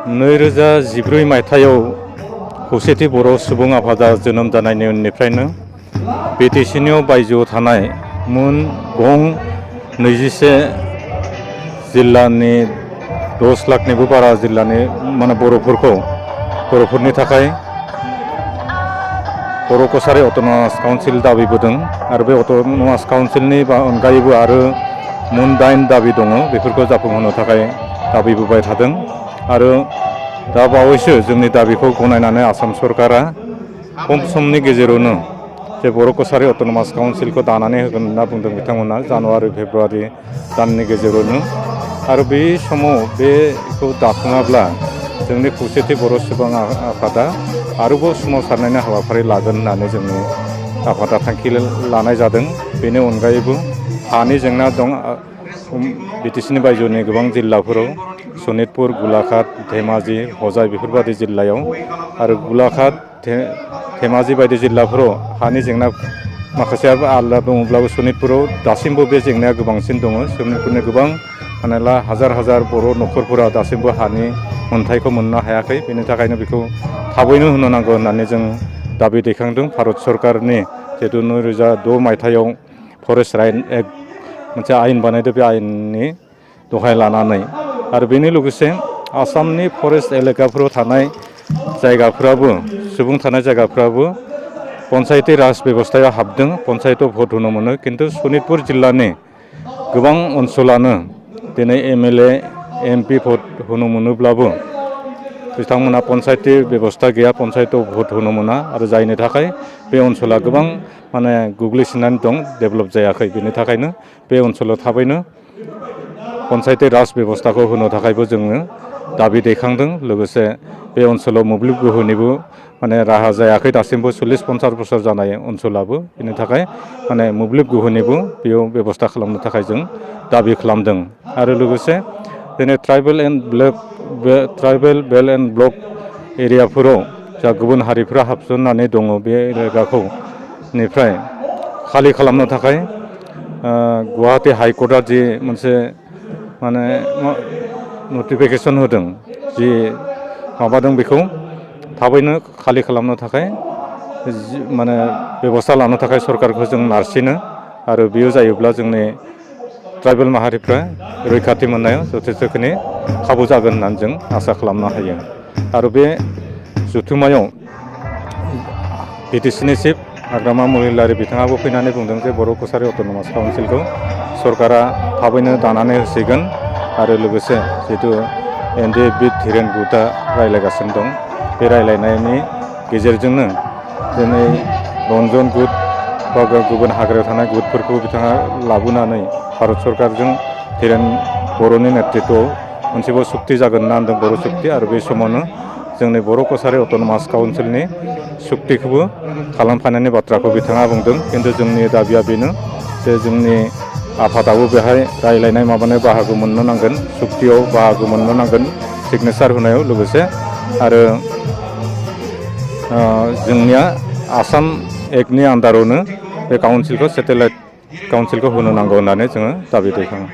2014 मायथाइयाव खौसेथि बर' सुबुं आफादा जोनोम जानायनि उननिफ्रायनो बिटिसिनियाव बायजोआव थानाय मोन गं 21 जिल्लानि 10 लाखनिबो बारा जिल्लानि बर'फोरनि थाखाय बर' कछारी अट'नमास काउन्सिल दाबिबोदों आरो बे अट'नमास काउन्सिलनि अनगायैबो आरो मोन 8 दाबि दङ। बेफोरखौ जाफुंहोनो थाखाय दाबिबोबाय थादों आरो दा बावैसो जोंनि दाबिखौ गनायनानै आसाम सरकारा खम समनि गेजेरावनो जे बर' कछारी अट'नमास काउन्सिलखौ दानानै होगोन होनना बुंदों बिथांमोना जानुवारि फेब्रुवारि दाननि गेजेरावनो। आरो बे समाव बेखौ दाफुङाब्ला जोंनि खौसेथि बर' सुबुं आफादा आरोबाव सोमावसारनायनि हाबाफारि लागोन होननानै जोंनि आफादा थांखि लानाय जादों। बेनि अनगायैबो हानि जेंना दं बिटिसिनि बायजोनि गोबां जिल्लाफोराव सनितपुर, गोलाघाट, धेमाजि, हजाइ बेफोरबायदि जिल्लायाव आरो गोलाघाट, धेमाजि बायदि जिल्लाफोराव हानि जेंना माखासेयाबो आलादा दङब्लाबो सनितपुराव दासिमबो बे जेंनाया गोबांसिन दङ। सनितपुरनि गोबां हाजार हाजार बर' न'खरफोरा दासिमबो हानि मोनथायखौ मोननो हायाखै। बेनि थाखायनो बेखौ थाबैनो होनो नांगौ होननानै जों दाबि दैखांदों। भारत सरकारनि जिहेतु 2006 मायथाइयाव फरेस्ट राइट एक्ट मोनसे आयेन बानायदों, बे आयेननि दहाय लानानै आरो बेनि लोगोसे आसामनि फरेस्ट एलेकाफोराव थानाय जायगाफ्राबो सुबुं थानाय जायगाफ्राबो पन्सायती राज बेबस्थायाव हाबदों, पन्सायतआव भट होनो मोनो। खिन्थु सनितपुर जिल्लानि गोबां ओनसोलानो दिनै MLA, MP भट होनो मोनोब्लाबो बिथांमोना पन्सायती बेबस्था गैया, पन्सायतआव भट होनो मोना आरो जायनि थाखाय बे ओनसोला गोबां गोग्लैसोनानै दं, डेभेलप जायाखै। बेनि थाखायनो बे ओनसोलाव थाबैनो पन्सायती राज बेबस्थाखौ होनो थाखायबो जोङो दाबि दैखांदों। लोगोसे बे ओनसोलाव मोब्लिब गोहोनिबो राहा जायाखै दासिमबो 40-50 बोसोर जानाय ओनसोलाबो। बेनि थाखाय मोब्लिब गोहोनिबो बेयाव बेबस्था खालामनो थाखाय जों दाबि खालामदों। आरो लोगोसे दिनै ट्राइबेल बेल्ट एन्ड ब्लक एरियाफोराव जा गुबुन हारिफ्रा हाबसननानै दङ, बे जायगाखौ निफ्राय खालि खालामनो थाखाय गुवाहाटी हाइकर्टआ जि मोनसे नटिफिकेसन होदों, जि माबादों, बेखौ थाबैनो खालि खालामनो थाखाय बेबस्था लानो थाखाय सरकारखौ जों नारसिनो आरो बेयो जायोब्ला जोंनि ट्राइबेल माहारिफ्रा रैखाथि मोननायाव जथेस्त'खिनि खाबु जागोन होननानै जों आसा खालामनो हायो। आरो बे जथुम्मायाव बिटिसिनि चिफ हाग्रामा महिलारि बिथाङाबो फैनानै बुंदों जे बर' कछारी अट'नमास काउन्सिलखौ सरकारा थाबैनो दानानै होसिगोन आरो लोगोसे जिहेतु NDA बिट हिरेन गुटआ रायज्लायगासिनो दं, बे रायज्लायनायनि गेजेरजोंनो दिनै रन्जन गुट बा गुबुन हाग्रायाव थानाय गुटफोरखौ बिथाङा लाबोनानै भारत सरकारजों हिरेन बर'नि नेतृत्वआव मोनसेबो सुक्ति जागोन होनना होनदों, बर' सुक्ति। आरो बे समावनो जोंनि बर' कछारी अट'नमास काउन्सिलनि सुक्तिखौबो खालामफानायनि बाथ्राखौ बिथाङा बुंदों। खिन्थु जोंनि दाबिया बेनो जे जोंनि आफादाबो बेहाय रायज्लायनाय बाहागो मोननो नांगोन, सुक्तियाव बाहागो मोननो नांगोन, सिगनेसार होनायाव लोगोसे। आरो जोंनिया आसाम एक्टनि आन्दारावनो बे काउन्सिलखौ सेटेलाइट काउन्सिलखौ होनो नांगौ होननानै जोङो दाबि दैखाङो।